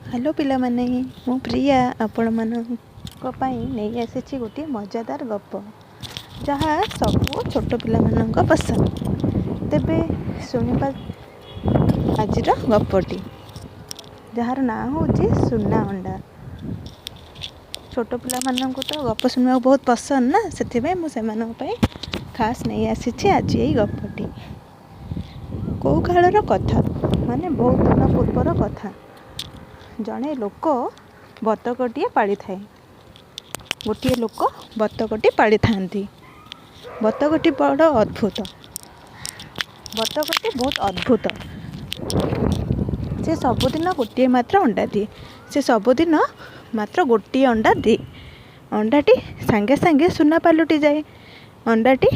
Hello ପିଲାମାନେ, ମୁଁ ପ୍ରିୟା ଆପଣମାନଙ୍କ ପାଇଁ ନେଇ ଆସିଛି ଗୋଟିଏ ମଜାଦାର ଗପ, ଯାହା ସବୁ ଛୋଟ ପିଲାମାନଙ୍କ ପସନ୍ଦ। ତେବେ ଶୁଣିବା ଆଜିର ଗପଟି, ଯାହାର ନାଁ ହେଉଛି ସୁନା ଅଣ୍ଡା। ଛୋଟ ପିଲାମାନଙ୍କୁ ତ ଗପ ଶୁଣିବାକୁ ବହୁତ ପସନ୍ଦ ନା, ସେଥିପାଇଁ ମୁଁ ସେମାନଙ୍କ ପାଇଁ ଖାସ୍ ନେଇ ଆସିଛି ଆଜି ଏଇ ଗପଟି। କେଉଁ କାଳର କଥା, ମାନେ ବହୁତ ଦିନ ପୂର୍ବର କଥା। ଜଣେ ଲୋକ ବତକଟିଏ ପାଳିଥାଏ। ଗୋଟିଏ ଲୋକ ବତକଟି ପାଳିଥାନ୍ତି। ବତକଟି ବଡ଼ ଅଦ୍ଭୁତ। ବତକଟି ବହୁତ ଅଦ୍ଭୁତ। ସେ ସବୁଦିନ ଗୋଟିଏ ମାତ୍ର ଅଣ୍ଡା ଦିଏ। ସେ ସବୁଦିନ ମାତ୍ର ଗୋଟିଏ ଅଣ୍ଡା ଦିଏ। ଅଣ୍ଡାଟି ସାଙ୍ଗେ ସାଙ୍ଗେ ସୁନା ପାଲଟି ଯାଏ। ଅଣ୍ଡାଟି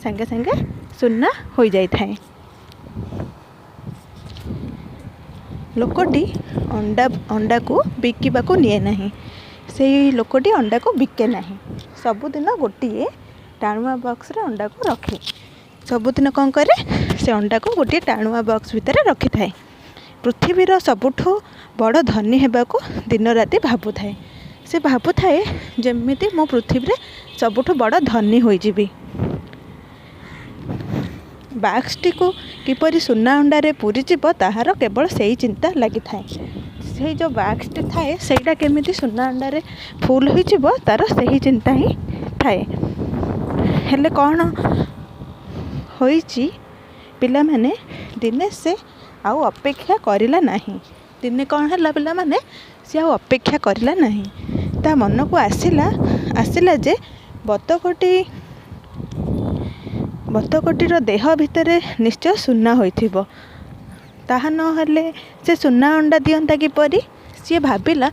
ସାଙ୍ଗେ ସାଙ୍ଗେ ସୁନା ହୋଇଯାଇଥାଏ। ଲୋକଟି ଅଣ୍ଡାକୁ ବିକିବାକୁ ନିଏ ନାହିଁ। ସେଇ ଲୋକଟି ଅଣ୍ଡାକୁ ବିକେ ନାହିଁ। ସବୁଦିନ ଗୋଟିଏ ଟାଣୁଆ ବକ୍ସରେ ଅଣ୍ଡାକୁ ରଖେ। ସବୁଦିନ କ'ଣ କରେ, ସେ ଅଣ୍ଡାକୁ ଗୋଟିଏ ଟାଣୁଆ ବକ୍ସ ଭିତରେ ରଖିଥାଏ। ପୃଥିବୀର ସବୁଠୁ ବଡ଼ ଧନୀ ହେବାକୁ ଦିନ ରାତି ଭାବୁଥାଏ। ସେ ଭାବୁଥାଏ ଯେମିତି ମୁଁ ପୃଥିବୀରେ ସବୁଠୁ ବଡ଼ ଧନୀ ହୋଇଯିବି। ବାକ୍ସଟିକୁ କିପରି ସୁନା ଅଣ୍ଡାରେ ପୂରିଯିବ ତାହାର କେବଳ ସେଇ ଚିନ୍ତା ଲାଗିଥାଏ। ସେଇ ଯେଉଁ ବାକ୍ସଟି ଥାଏ ସେଇଟା କେମିତି ସୁନା ଅଣ୍ଡାରେ ଫୁଲ୍ ହୋଇଯିବ ତାର ସେହି ଚିନ୍ତା ହିଁ ଥାଏ। ହେଲେ କ'ଣ ହୋଇଛି ପିଲାମାନେ, ଦିନେ ସେ ଆଉ ଅପେକ୍ଷା କରିଲା ନାହିଁ। ଦିନେ କ'ଣ ହେଲା ପିଲାମାନେ, ସେ ଆଉ ଅପେକ୍ଷା କରିଲା ନାହିଁ। ତା ମନକୁ ଆସିଲା ଯେ ବତକଟିର ଦେହ ଭିତରେ ନିଶ୍ଚୟ ସୁନା ହୋଇଥିବ। ତାହା ନହେଲେ ସେ ସୁନା ଅଣ୍ଡା ଦିଅନ୍ତା କିପରି? ସିଏ ଭାବିଲା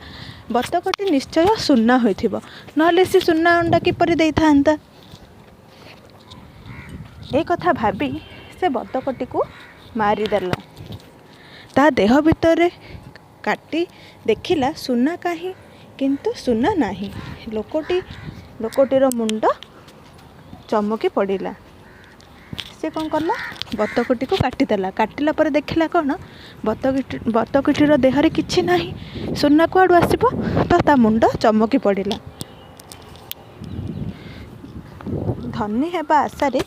ବତକଟି ନିଶ୍ଚୟ ସୁନା ହୋଇଥିବ, ନହେଲେ ସେ ସୁନା ଅଣ୍ଡା କିପରି ଦେଇଥାନ୍ତା? ଏ କଥା ଭାବି ସେ ବତକଟିକୁ ମାରିଦେଲା। ତା ଦେହ ଭିତରେ କାଟି ଦେଖିଲା ସୁନା କାହିଁ, କିନ୍ତୁ ସୁନା ନାହିଁ। ଲୋକଟିର ମୁଣ୍ଡ ଚମକି ପଡ଼ିଲା। ସେ କ'ଣ କଲା, ବତକଟିକୁ କାଟିଦେଲା। କାଟିଲା ପରେ ଦେଖିଲା କ'ଣ, ବତକଟିର ଦେହରେ କିଛି ନାହିଁ, ସୁନା କୁଆଡ଼ୁ ଆସିବ? ତ ତା ମୁଣ୍ଡ ଚମକି ପଡ଼ିଲା। ଧନୀ ହେବା ଆଶାରେ,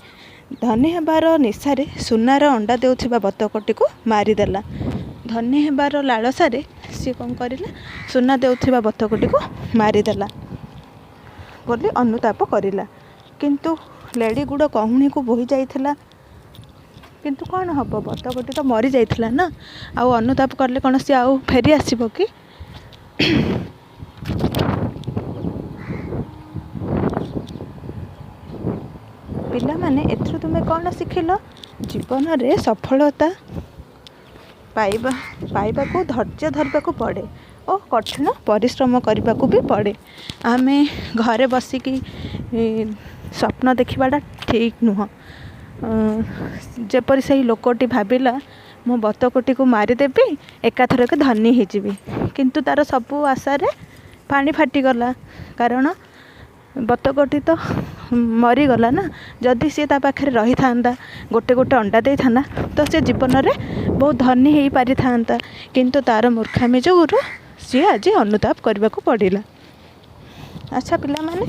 ଧନୀ ହେବାର ନିଶାରେ ସୁନାର ଅଣ୍ଡା ଦେଉଥିବା ବତକଟିକୁ ମାରିଦେଲା। ଧନୀ ହେବାର ଲାଳସାରେ ସିଏ କ'ଣ କରିଲା, ସୁନା ଦେଉଥିବା ବତକଟିକୁ ମାରିଦେଲା ବୋଲି ଅନୁତାପ କରିଲା। କିନ୍ତୁ ଲେଡ଼ି ଗୁଡ଼ କହୁଣୀକୁ ବୋହି ଯାଇଥିଲା। କିନ୍ତୁ କ'ଣ ହେବ, ବତକଟି ତ ମରିଯାଇଥିଲା ନା, ଆଉ ଅନୁତାପ କଲେ କ'ଣ ସିଏ ଆଉ ଫେରି ଆସିବ କି? ପିଲାମାନେ, ଏଥିରୁ ତୁମେ କ'ଣ ଶିଖିଲ? ଜୀବନରେ ସଫଳତା ପାଇବାକୁ ଧୈର୍ଯ୍ୟ ଧରିବାକୁ ପଡ଼େ ଓ କଠିନ ପରିଶ୍ରମ କରିବାକୁ ବି ପଡ଼େ। ଆମେ ଘରେ ବସିକି ସ୍ୱପ୍ନ ଦେଖିବାଟା ଠିକ୍ ନୁହଁ। ଯେପରି ସେଇ ଲୋକଟି ଭାବିଲା ମୁଁ ବତକଟିକୁ ମାରିଦେବି, ଏକାଥରକେ ଧନୀ ହେଇଯିବି, କିନ୍ତୁ ତାର ସବୁ ଆଶାରେ ପାଣି ଫାଟିଗଲା। କାରଣ ବତକଟି ତ ମରିଗଲା ନା। ଯଦି ସିଏ ତା ପାଖରେ ରହିଥାନ୍ତା, ଗୋଟେ ଗୋଟେ ଅଣ୍ଡା ଦେଇଥାନ୍ତା, ତ ସେ ଜୀବନରେ ବହୁତ ଧନୀ ହେଇପାରିଥାନ୍ତା। କିନ୍ତୁ ତାର ମୂର୍ଖାମି ଯୋଗୁରୁ ସିଏ ଆଜି ଅନୁତାପ କରିବାକୁ ପଡ଼ିଲା। ଆଚ୍ଛା ପିଲାମାନେ,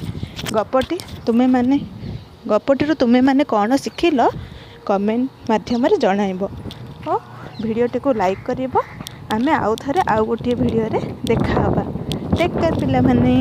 ଗପଟିରୁ ତୁମେମାନେ କ'ଣ ଶିଖିଲ କମେଣ୍ଟ ମାଧ୍ୟମରେ ଜଣାଇବ ଓ ଭିଡ଼ିଓଟିକୁ ଲାଇକ୍ କରିବ। ଆମେ ଆଉ ଥରେ ଆଉ ଗୋଟିଏ ଭିଡ଼ିଓରେ ଦେଖା ହେବା। ଟେକ୍ କେୟାର ପିଲାମାନେ।